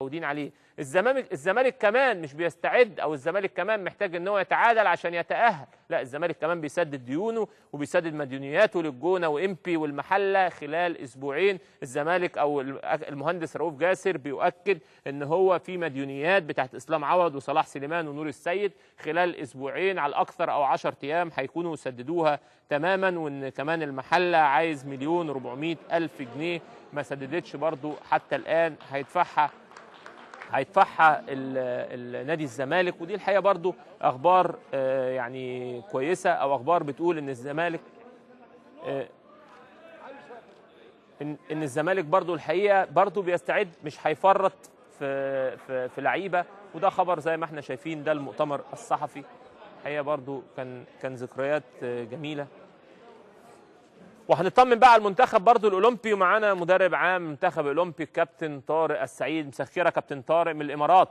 متعودين عليه. الزمالك كمان مش بيستعد، او الزمالك كمان محتاج ان هو يتعادل عشان يتاهل، لا الزمالك كمان بيسدد ديونه وبيسدد مديونياته للجونه وامبي والمحله خلال اسبوعين. الزمالك او المهندس رؤوف جاسر بيؤكد ان هو في مديونيات بتاعت اسلام عوض وصلاح سليمان ونور السيد خلال اسبوعين على الاكثر او 10 ايام هيكونوا سددوها تماما، وان كمان المحلة عايز 1,400,000 جنيه ما سددتش برضو حتى الان، هيدفعها نادي الزمالك. ودي الحقيقة برضو اخبار يعني كويسة، او اخبار بتقول ان الزمالك ان الزمالك برضو الحقيقة برضو بيستعد، مش هيفرط في في في لعيبة. وده خبر زي ما احنا شايفين، ده المؤتمر الصحفي الحقيقة برضو كان ذكريات جميلة. وهنطمن بقى على المنتخب برضو الاولمبي، ومعانا مدرب عام منتخب الاولمبي الكابتن طارق السعيد. مسخرة كابتن طارق من الامارات.